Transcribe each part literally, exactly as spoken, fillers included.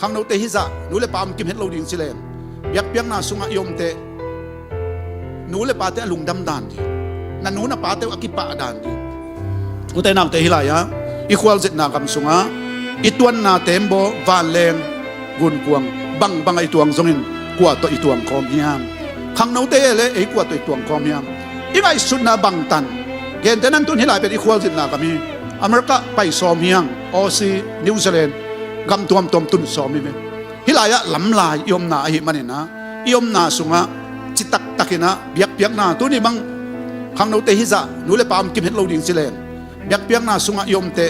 Khangnote hizah nu le pa om kim het lo ding ci leng, biakpiakna sungah i omte nu le pate a lungdam dan ding, na nu na pate uh a kipah dan ding. Ute naute, hih lai-ah i khualzinna gam sungah i tuanna tembaw, vanleng, gunkuang, bangbangah i tuang zongin kua tawh i tuang khawm hiam? Khangnote e le ei kua tawh i tuang khawm hiam? I ngaihsutna bangtan, gente nan tun hih lai pen i khualzinna gam hi. America pai sawm hiang, Aussie, New Zealand, gam tuamtuam tun sawm hi ve. Hih lai-ah lamlai i omna ahih maninah i omna sungah citaktakinah biakpiakna, tuni bang khangnote hizah nu le pa om kim het lo ding ci leng, biakpiakna sungah i omte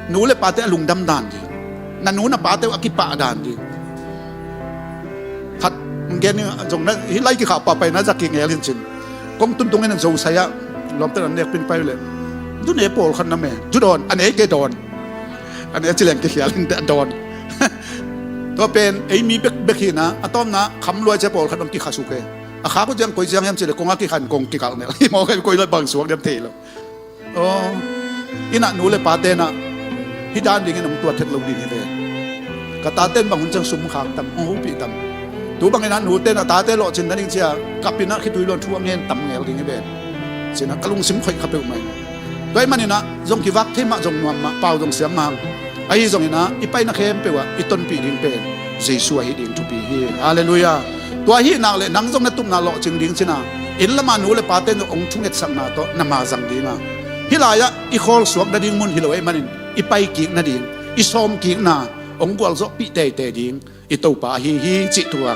nu le pate a lungdam dan ding, na nu na pate uh a kipah dan ding. Khat gen zong na hih lai kikhah pahpai na zaki ngel in cin, kong tuntung in an zosai-ah lawmte nan nekpin pai uh leh, zu ne pawlkhat na me, zu dawn, a ne kei dawn, a ne ci leng kikhial in a dawn. Tua pen ei mi bekbek hinah a tawmna khamluai cia pawlkhat bang kikhasuk e. A khak uh ciang koi ciang hiam ci le kong a kikhan kong kikalh nel hi maw, kei koi la bang suak diam thei lo. Aw, innah nu le pa tenah hih dan dingin hong tuat het lo ding hi ve. Ka tate in bang hun ciang sum khak tam, hong hopih tam. Tu banginah nu tenah tate lawhcin nading cia kapinah khitui luan thu a ngen tam ngel ding hi ve. Cinah ka lungsim khoih kha peuhmah in. Tua ih maninah zong kivak thei mah, zong nuam mah, pau zong siam mah hang. Ahi zonginah i paina khempeuh ah i tonpih ding pen Jesu ahi ding thupi hi. Halleluiah. Tua ahih nak le nang zong na tupna lawhcing ding cina, inn lamah nu le pate in zong hong thungetsakna tawh na ma zang dinga, hih lai-ah i khawlsuak nading mun hi lo ahih manin i paikik nading, i sawmkikna hong gualzawhpih teitei ding i Topa ahi hi cih thu a